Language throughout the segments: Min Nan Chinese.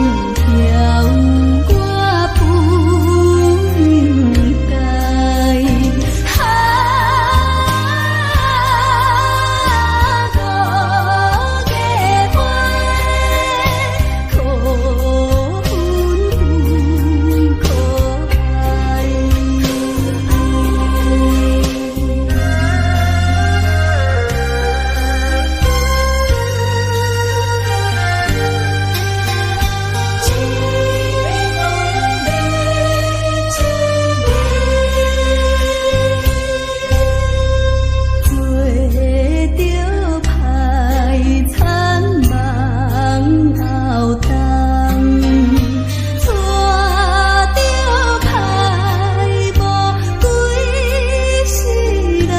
曉我不應該。啊，五月花，可恨不可愛。做著歹餐梦後冬，娶著歹某規世人，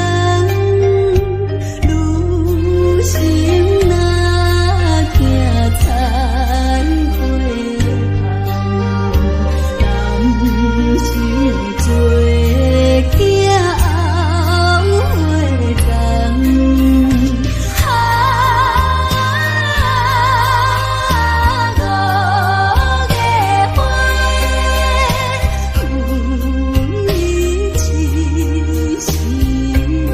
餘生若行採花香，人生做囝後花欉。啊，五月花，有一世人。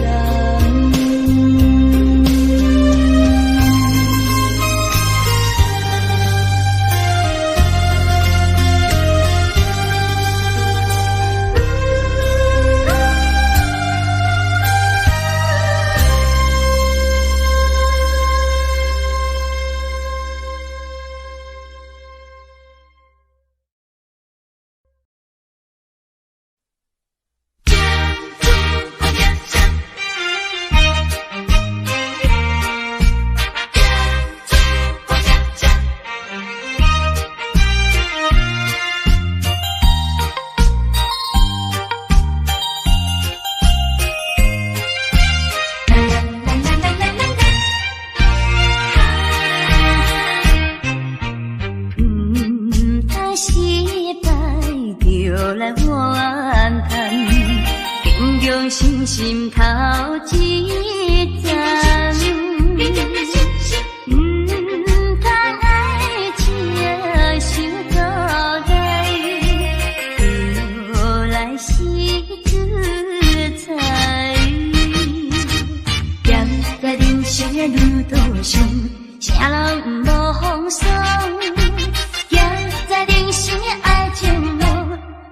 毋通失敗就來怨嘆，堅強信心頭一層。毋通愛情傷孤單，就來死自在。行在人生的旅途上，啥人無風霜？行在人生的愛情路，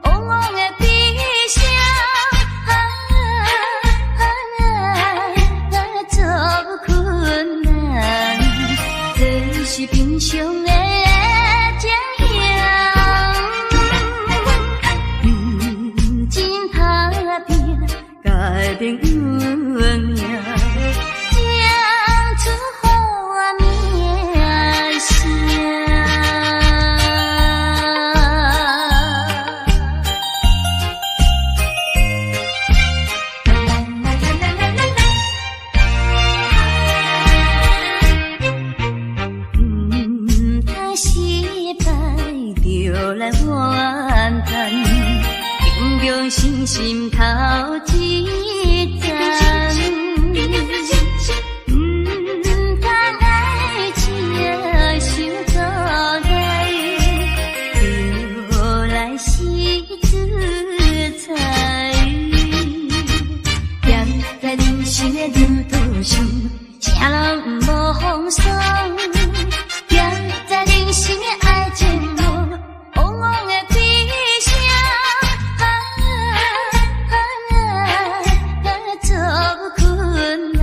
嗡嗡的悲聲，啊啊，做困難，這是平常的情形。認真打拼，家庭有影，才出好名聲。毋通失敗就來怨嘆，堅強信心頭一層。毋通愛情傷孤單，就來死自在。行在人生的旅途上，啥人無風霜？行在人生的愛情路，嗡嗡的悲聲，啊啊，做困難，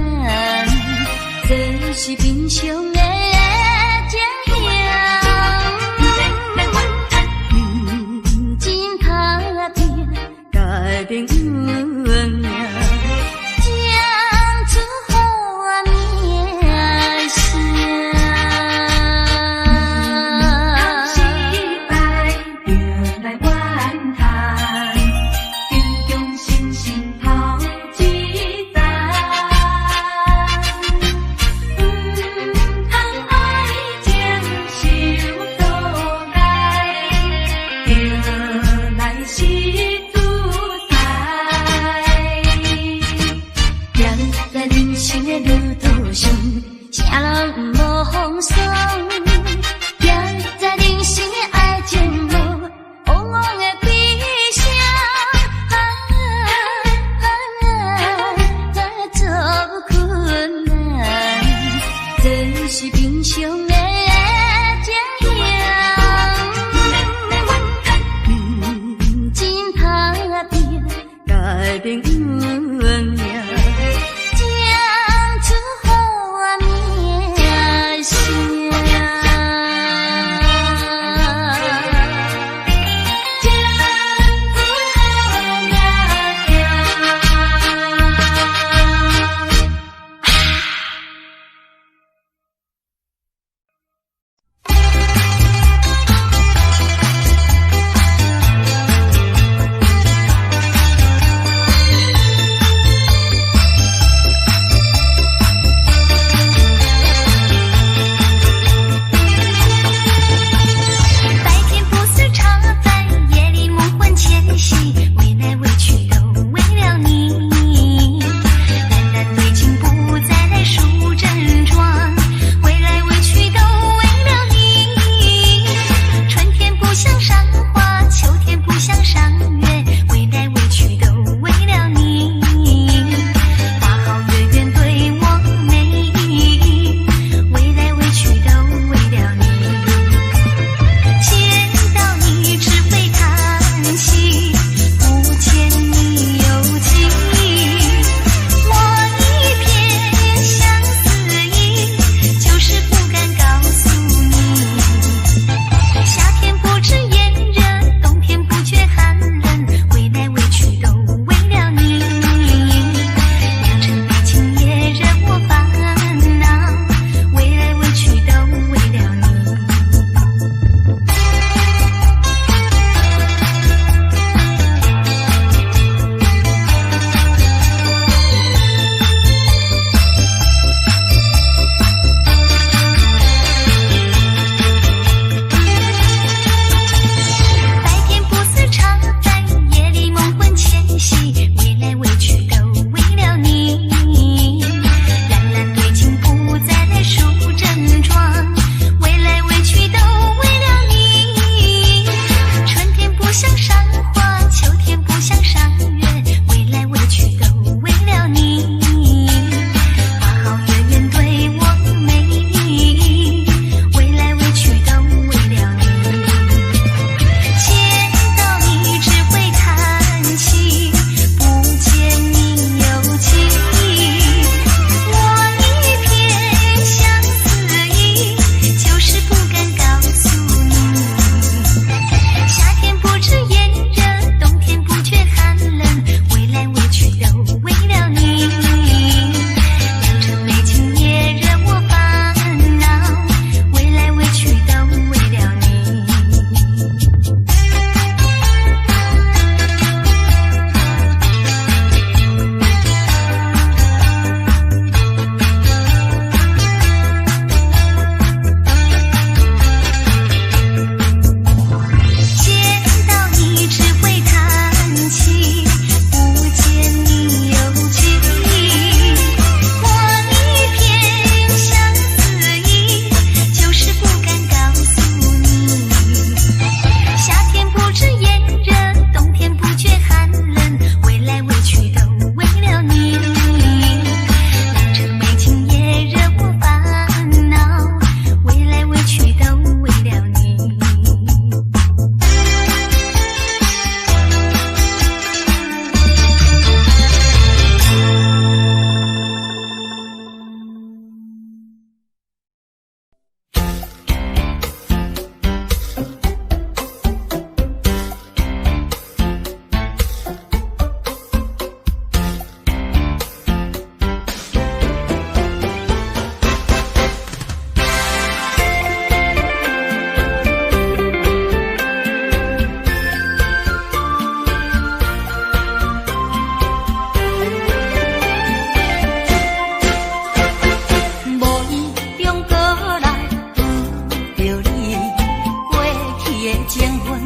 的情分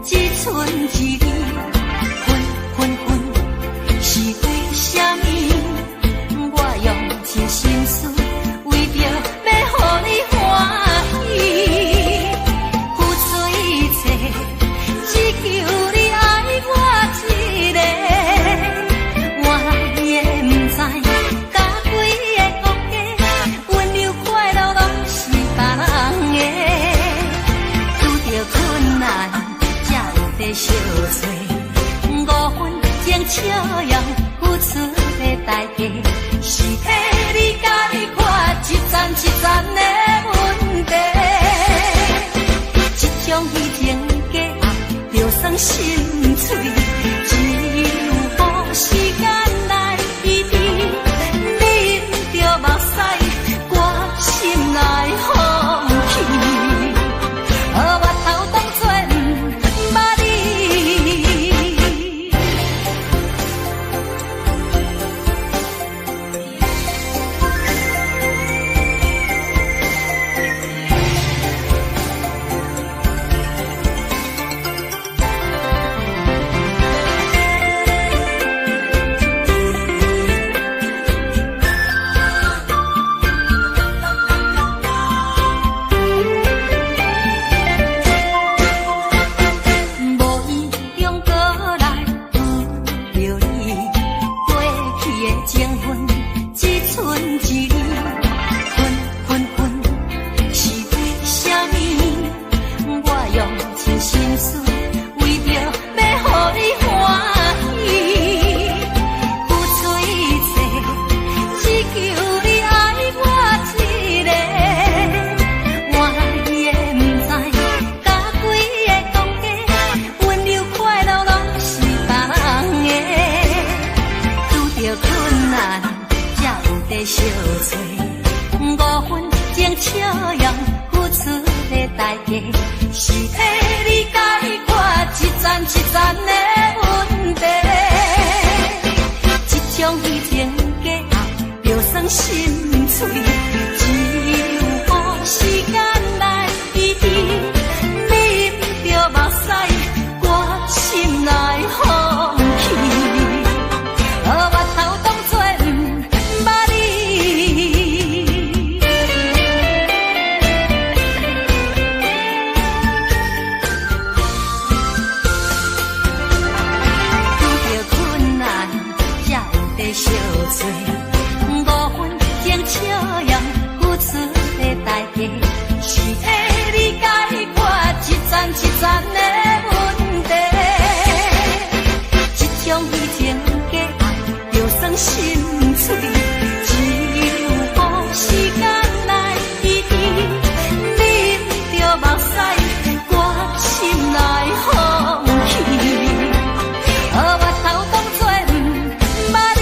只賰一厘，分分分是為啥物？我用盡心思，為著欲予你歡喜，付出一切，只求你愛我一个。我也毋知，佮幾个國家，溫柔快樂攏是別人的。拄著困難才有得相揣，五分鐘笑容付出的代價，是替你解決一層一層的問題。這種虛情假愛，就算心碎，只有予時間來醫治。忍著目屎，我心內放棄。予越頭當作毋捌你。無意中閣來拄著你，過去的情分只賰一厘，分分分是為啥物？我用盡心思，為著欲予你歡喜，付出一切，只求你愛我一个。我也毋知，佮幾个講假，溫柔快樂攏是別人的。拄著困難才有得相揣，五分鐘笑容付出的代價，是替你解決一層一層的問題。這種虛情假愛，就算心碎，只有予時間來醫治。忍著目屎，我心內放棄。予越頭當作毋捌你。拄著困難才有得相揣，五分鐘笑容付出的代價，是替你解決一層一層的問題。這種虛情假愛，就算心碎，只有予時間來醫治。忍著目屎，我心內放棄。予越頭當作毋捌你。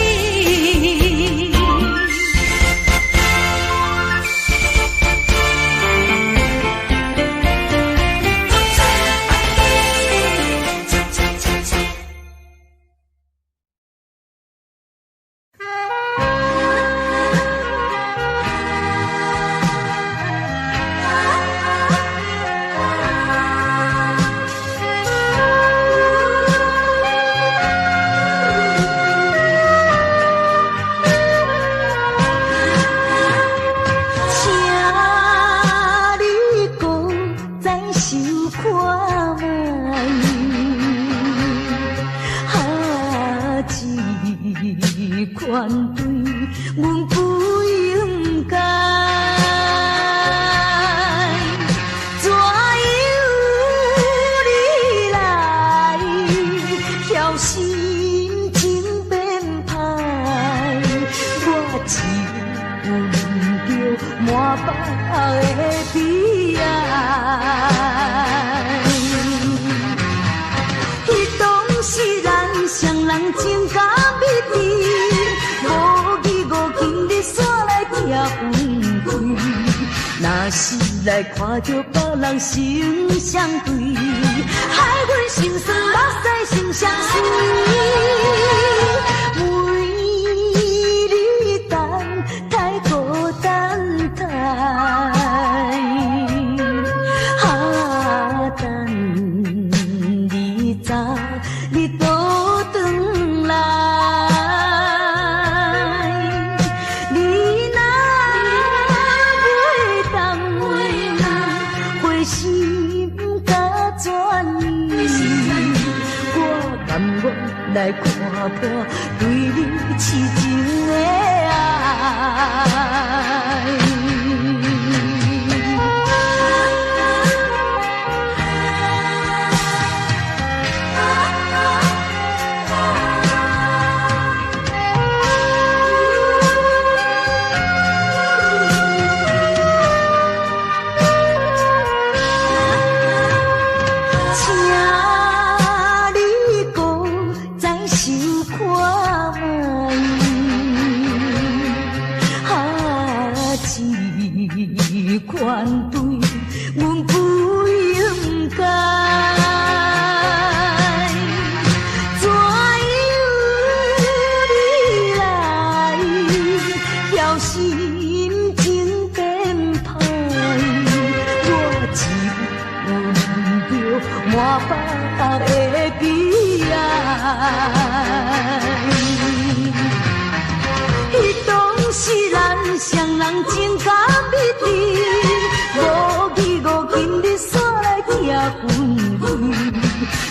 請你閣再想看覓，啊，這款對阮不應該。怎樣你來曉心情變歹？我只聞著滿腹的悲哀。彼當時咱雙人情甲蜜甜，無義無情你煞來拆分開。若是來看著別人心相對，害阮心酸目屎心相隨。為你等待閣等待，啊等我甘願來看破對你痴情的愛。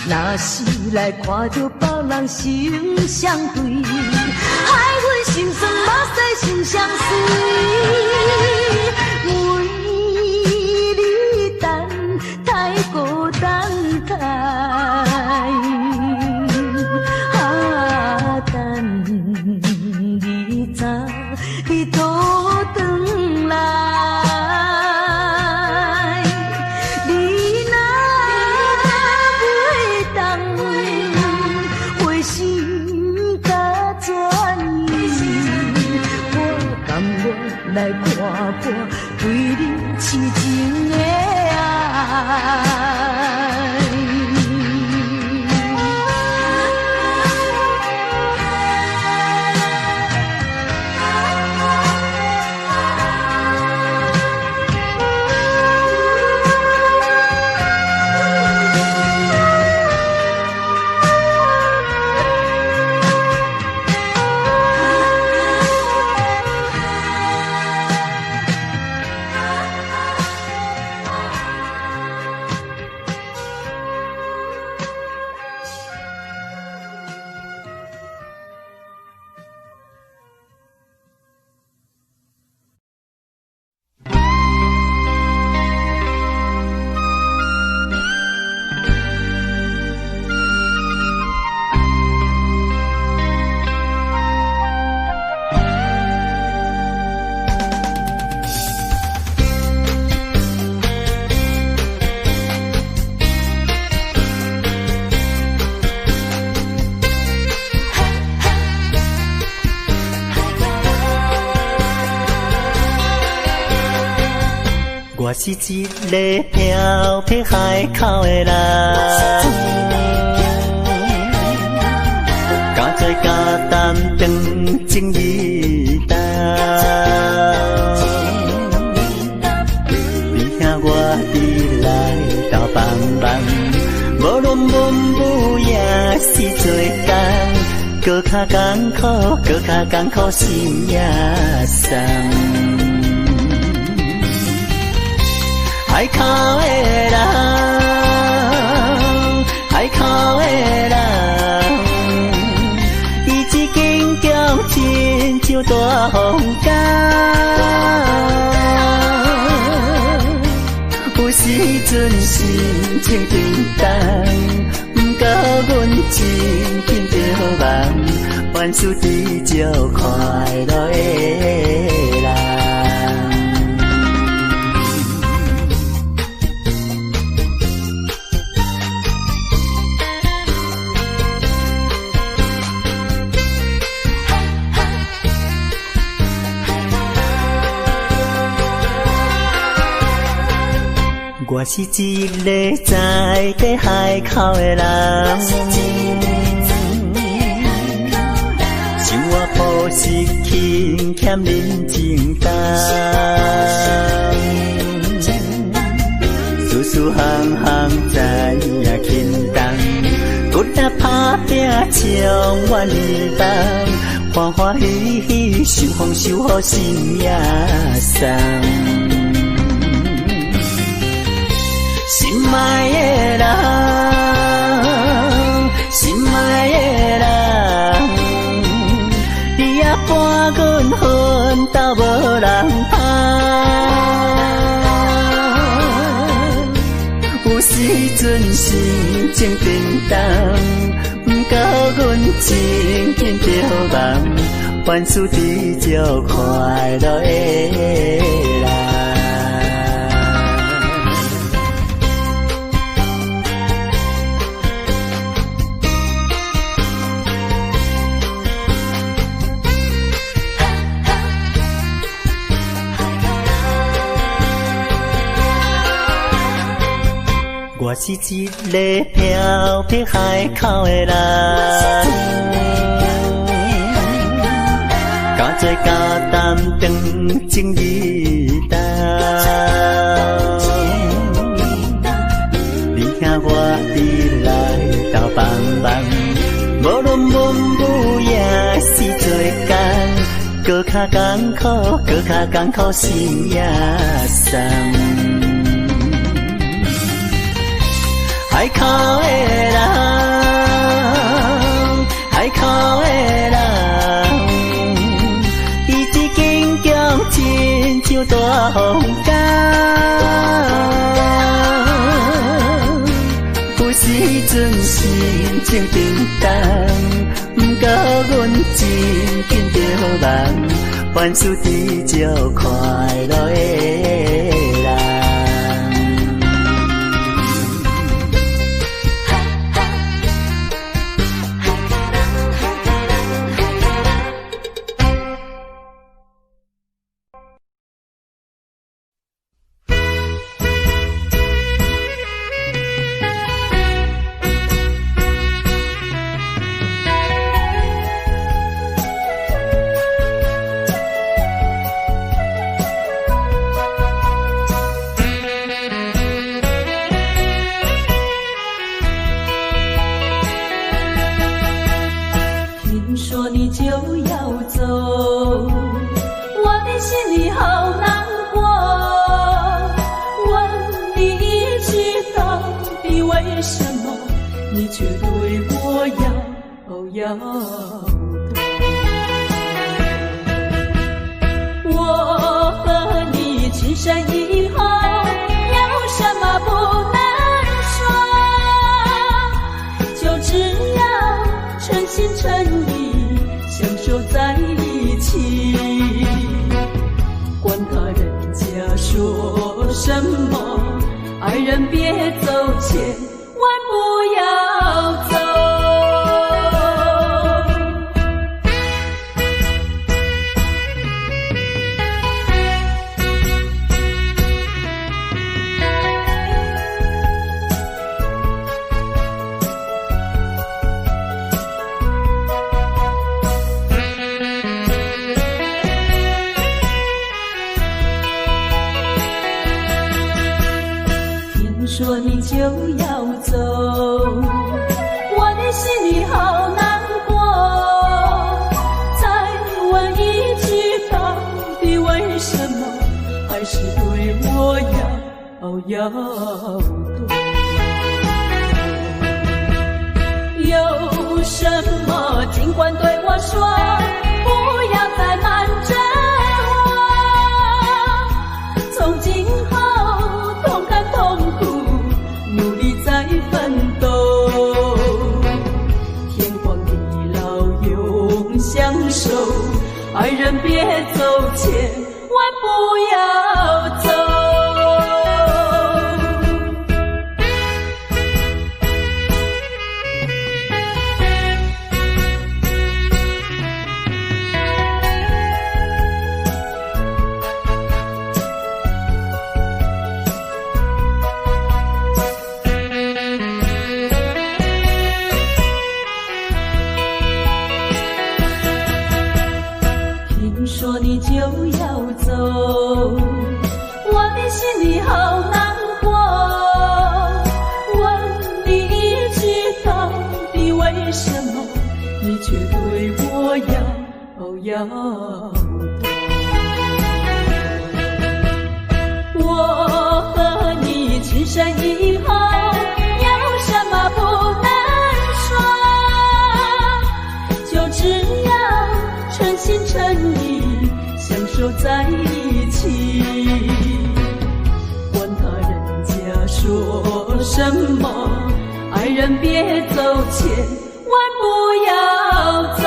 若是來看著別人心相對，害阮心酸目屎心相隨。為你等待閣等待，啊等你早你倒轉來。來看破對你痴情的愛。我是一个漂泊海口的人，敢知敢担当情义重，你兄我伫来斗帮忙，无论文武也是做工，阁较艰苦，阁较艰苦心也送。海口的人，海口的人，伊一坚强亲像大风江。有时阵心情沉重，不过阮真紧就忘，凡事知足快乐的人。我是一个在地海口的人，生活朴实勤俭认真担，事事项项知影轻重，骨力打拼充满希望，欢欢喜喜受风受雨心也送。心爱的人，斗无人芳。有时阵心情沉重，不过阮真紧著忙，凡事知足快乐的人。我是一个飘泊海口的人，敢做敢担当情义重。你兄我伫来斗帮忙，无论文武也是做工，阁较艰苦，阁较艰苦心也送。海口的人，海口的人，伊一坚强亲像大风港。有时阵心情沉重，不过阮真紧著忙，凡事知足快乐的人。什麼？愛人別走，千萬不要走。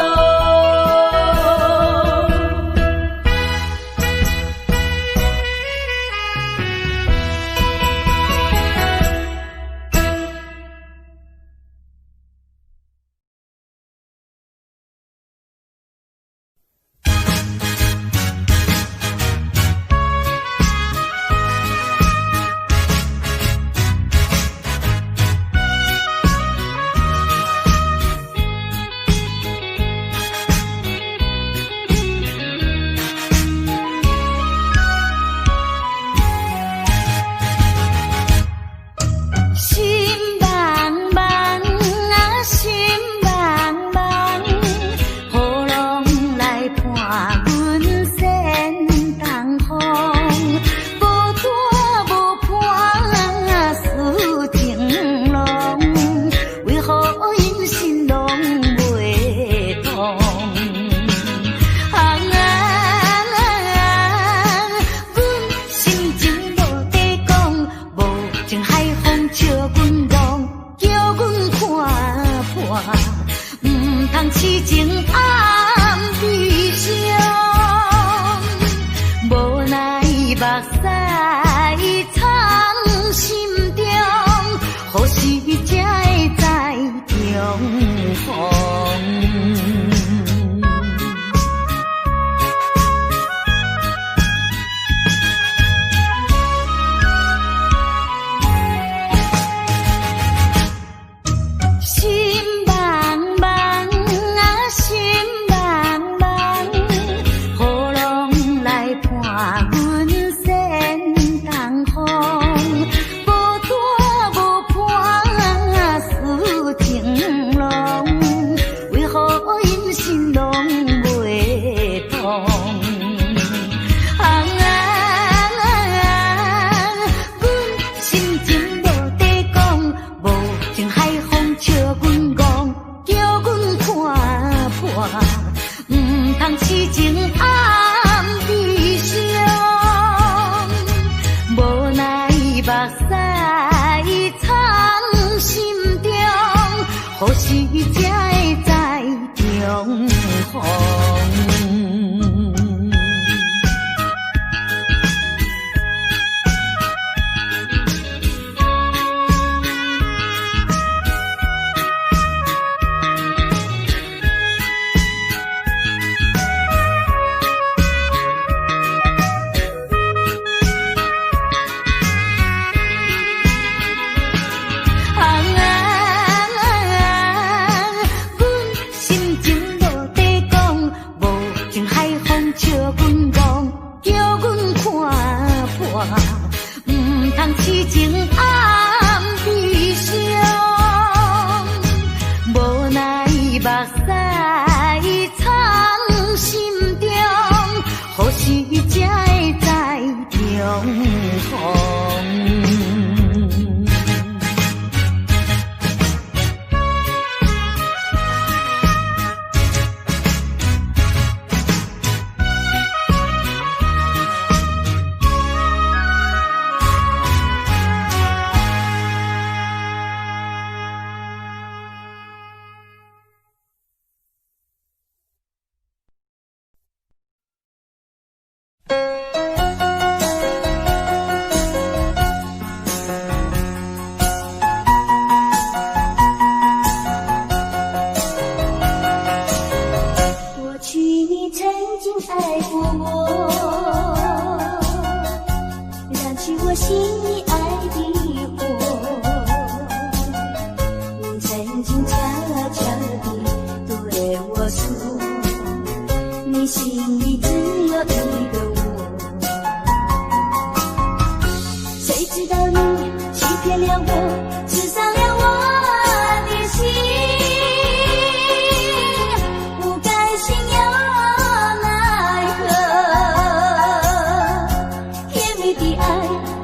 的爱，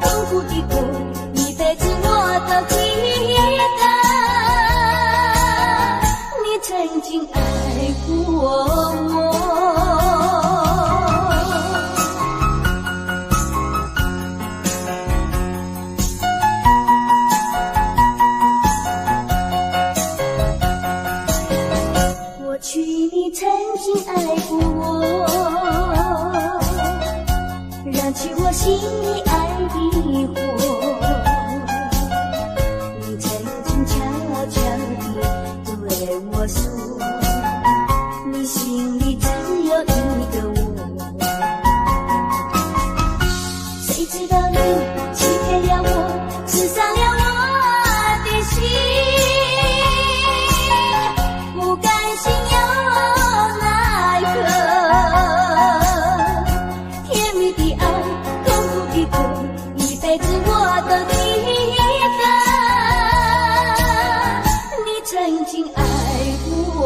痛苦的苦，一辈子我都記得。悄悄地對我說，你心裡只有一個我。誰知道你欺騙了我，刺傷了我的心，不甘心又奈何？甜蜜的愛，痛苦的苦，一輩子我都記得。你曾經愛過我。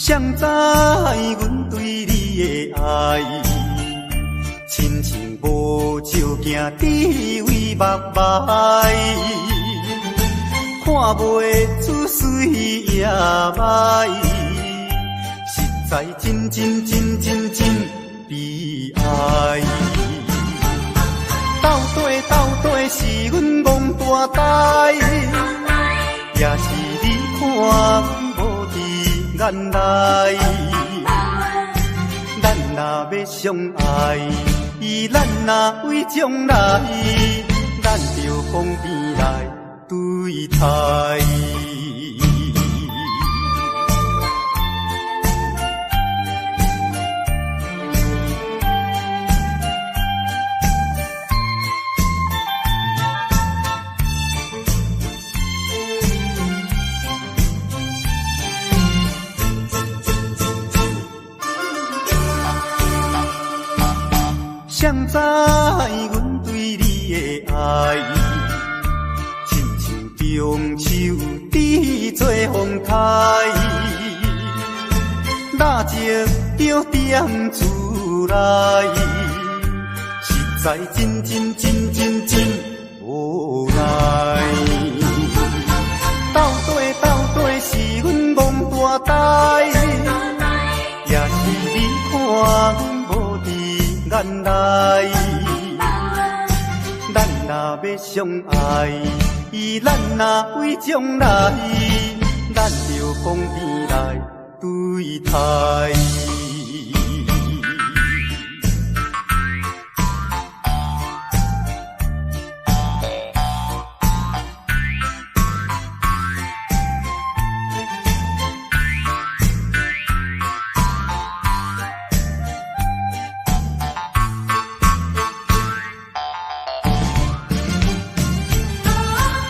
誰知阮對你的愛，親像無照鏡佇位目眉，看袂出水也歹，實在真真真真真悲哀。到底到底是阮戇大呆，也是你看阮無佇眼內？咱若欲相愛，咱若為將來，咱著講邊來對待。誰知阮對你的愛，親像中秋佇做風台，蠟燭著點出來，實在真真真真真無奈。到底到底是阮戇大呆，也是你看阮無佇眼內？咱若欲相愛，咱若為將來，咱著講邊來對待。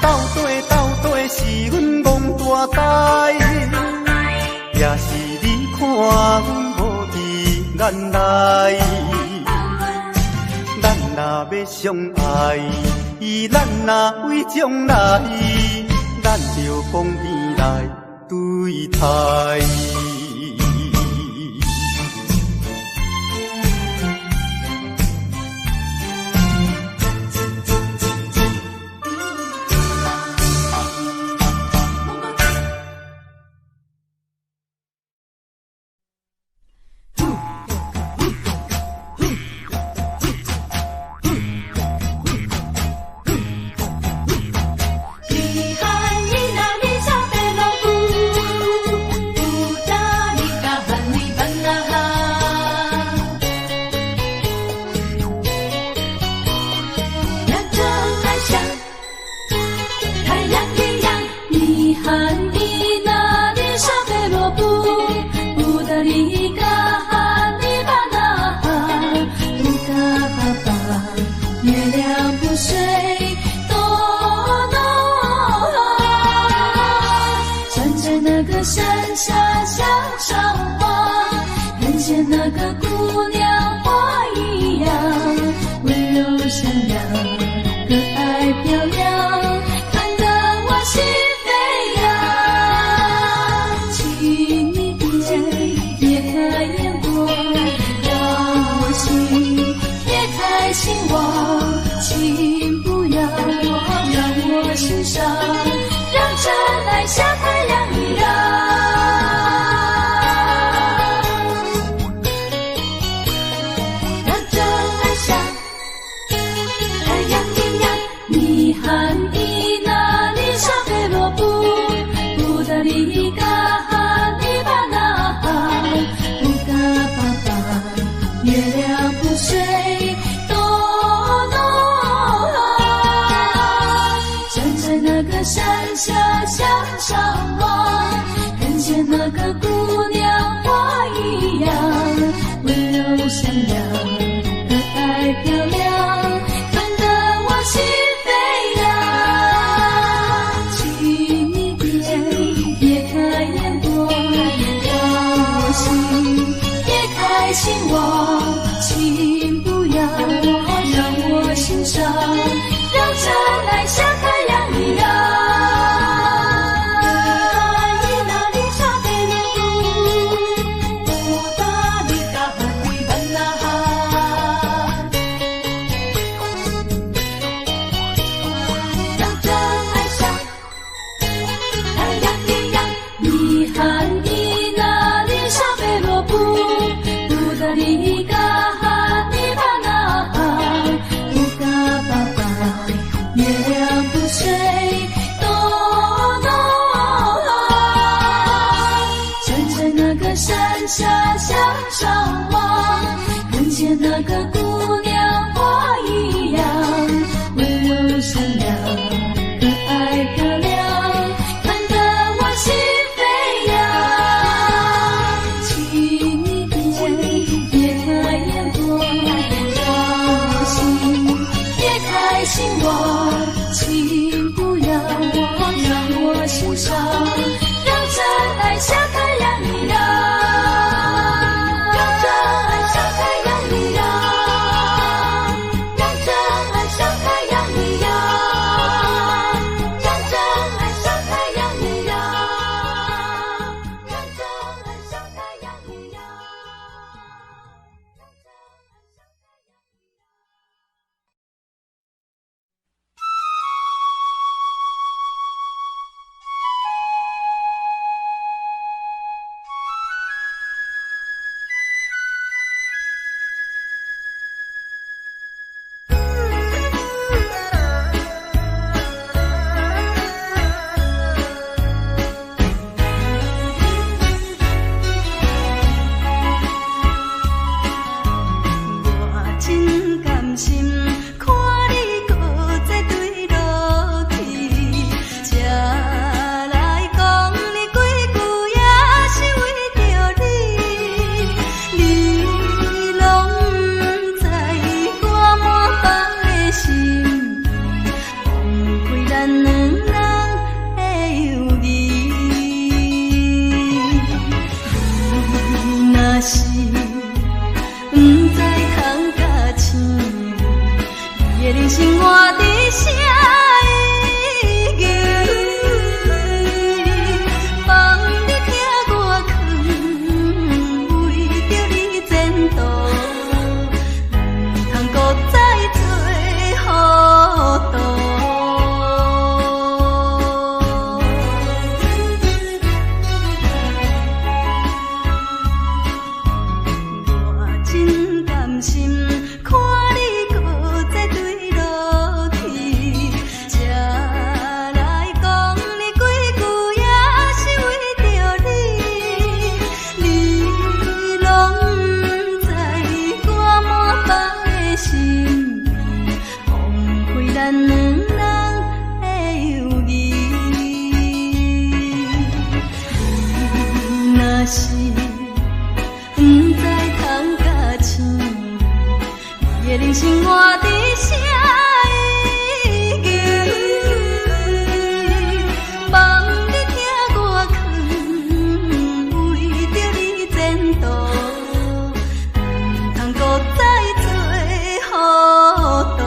到底到底是阮戇大呆，也是你看阮無佇眼內？咱若欲相愛，咱若為將來，咱著講邊來對待。 伊那里沙贝鲁。的山下向上望，看見那個姑娘花一樣，溫柔善良，可愛漂亮，看得我心飛揚。請你別別難過，傷心，別開心我，請不要讓我心傷，讓真愛像太陽一樣，讓真愛像太陽一樣，讓真愛像太陽一樣，讓真愛像太陽一樣，讓真愛像太陽一樣。我真甘心看你閣再墜落去，才來講你幾句也是為著你，你攏毋知我滿放的心意，放開咱兩人的友誼。你若是毋知通甲醒，你的人生活佇啥意義？放你疼我囥，為著你前途，毋通閣再做糊塗。我真甘心看你閣再墜落去，才來講你幾句也是為著你，你攏毋知我滿放的心意，放開咱兩人的友誼。你若是毋知通甲醒，你的人生活佇啥意義？放你疼我囥，為著你前途，毋通閣再做糊塗。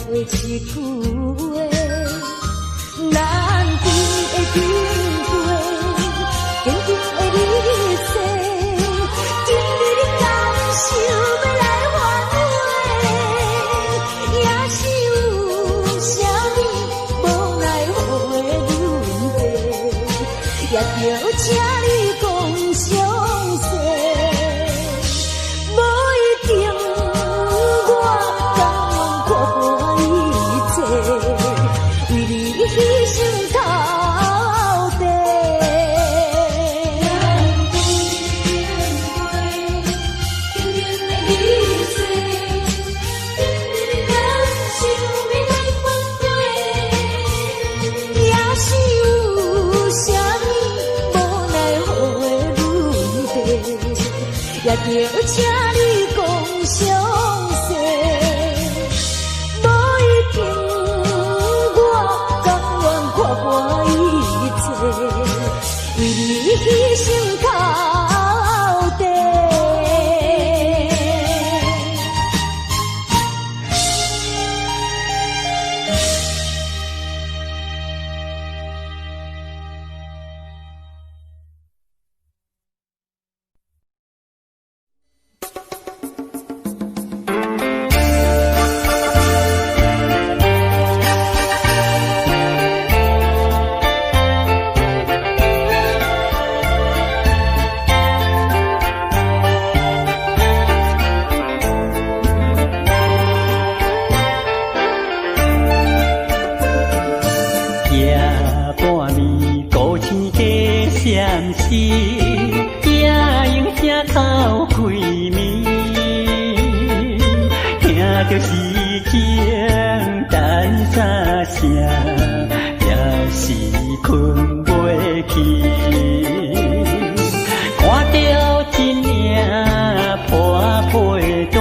的一句話，咱甜的經過，堅定的日子，今日你敢想欲來反悔？也是有啥物無奈何的問題，也著請你講詳細。無一定我甘願看破一切，為你犧牲頭地。咱經過，堅定的日子，今日你敢想欲來反悔？也是有啥物無奈何的問題，也著請你講詳細。無一定我甘願看破一切，為你犧牲頭地。夜半暝，孤星加闪烁，夜莺声哭开暝，听著诗情等三声，也是睏袂去。看著一领破被單，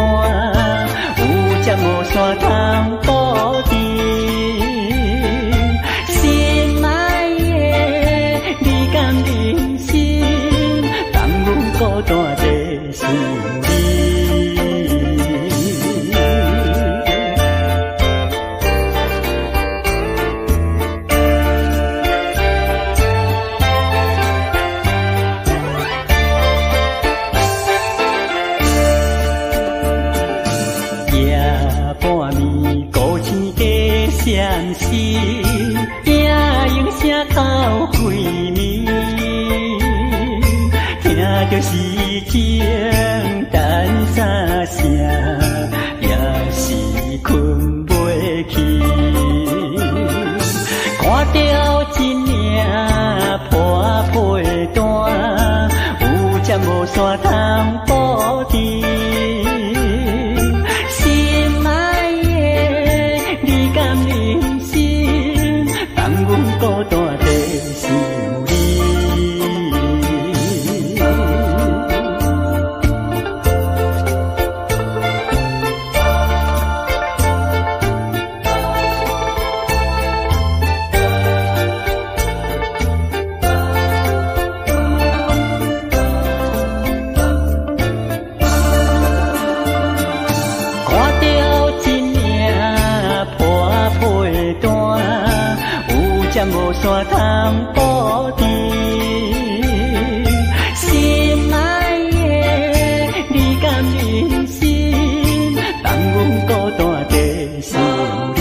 有只無線通布置。心愛的，你敢忍心放阮孤單在想你？夜半暝，孤星加闪烁，夜莺聲哭開暝，聽著詩情等三聲，也是睏袂去。看著一領破被單，有針無線通布置。心愛的，你敢忍心放阮孤單在想你？看著一領破被單，有針無線通布置。心愛的，你敢忍心放阮孤單在想你？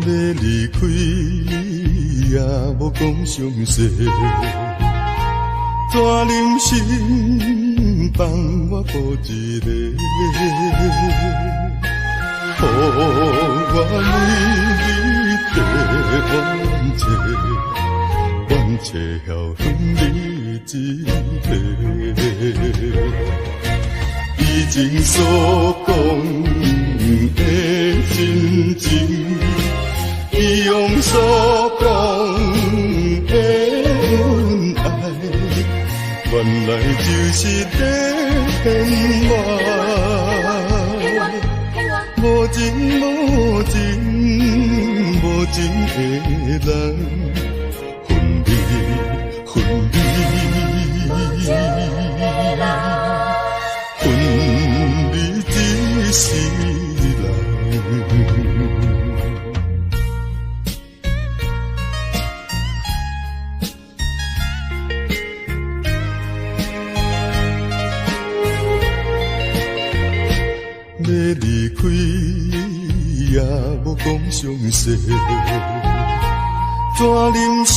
欲離開也無講詳細，怎忍心放我孤一个？予我每日地怨嗟，怨切晓分你一个。以前所讲的真情，以往所讲的恩爱，原来就是在骗我。无情无情无情的人，分离分离，分离一世人。欲离开也无讲详细，怎忍心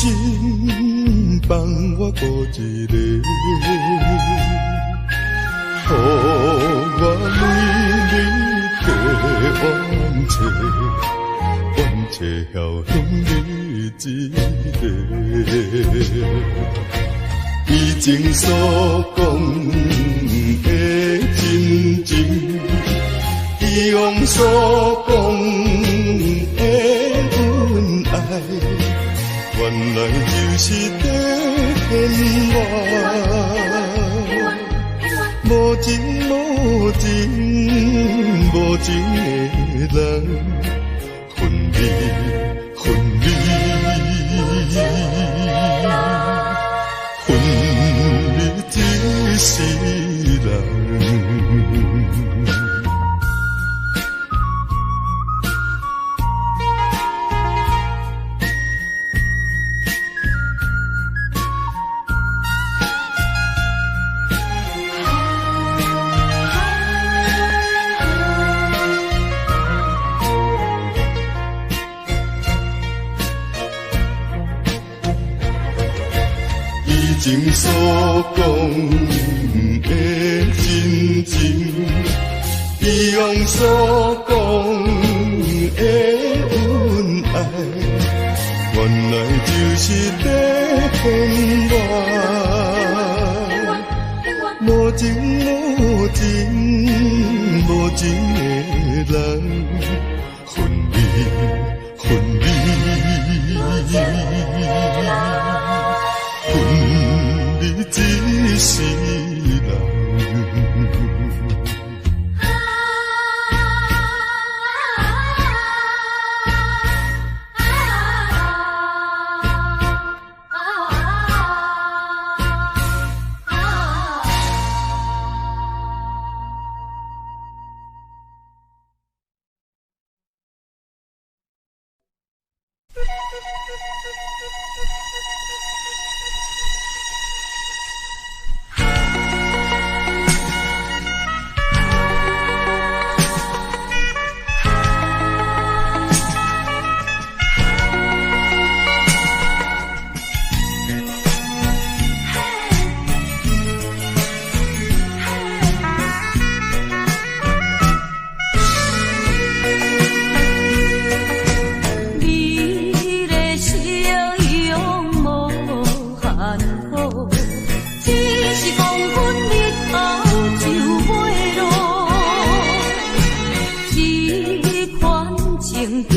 放我孤一个？予我每日地怨切，怨切晓分你一个。以前所讲的真情，以往所讲的恩爱，原来就是在骗我。无情无情无情的人，分离分离，分离一世人。以前所讲的真情，以往所讲的恩爱，原来就是在骗我。无情无情无情的人，分离分离，分离一世人。美丽笑容无限好，只是讲分日后就袂落。这款情景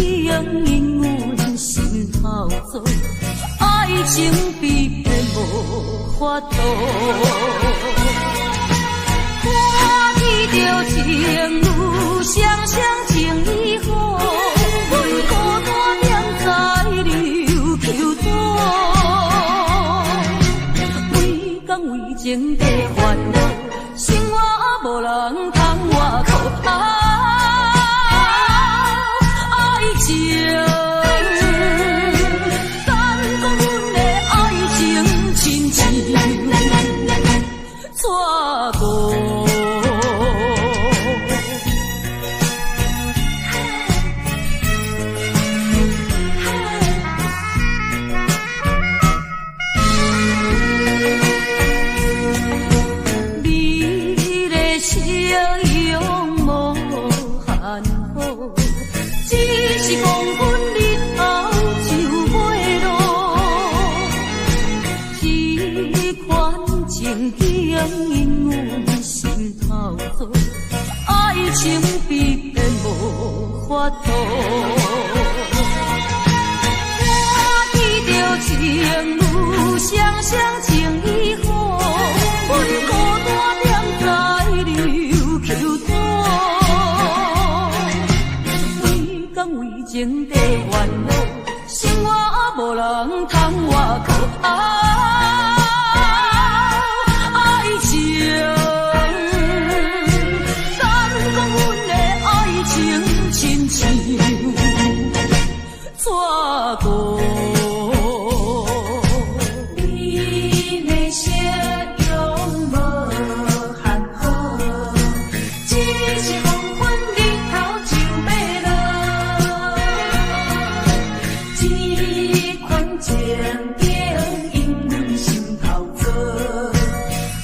因阮心头做，爱情悲剧无法度。看见著情侣双双情意好，阮孤单踮在琉球岛，规工为情在烦恼，生活无人通我靠。啊，爱情，敢讲阮的爱情亲像错过。美丽笑容无限好，只是讲分日度。我記著情路雙雙情意好，阮孤單踮在琉球島，規工為情在煩惱，生活無人通倚靠。啊，愛情，敢講阮的愛情親像紙糊。你的笑容無限好，只是黃昏日頭就欲落。這款情景引阮心頭做，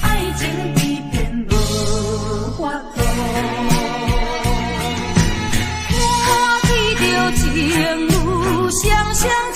愛情被騙無法度。我記著情路雙雙。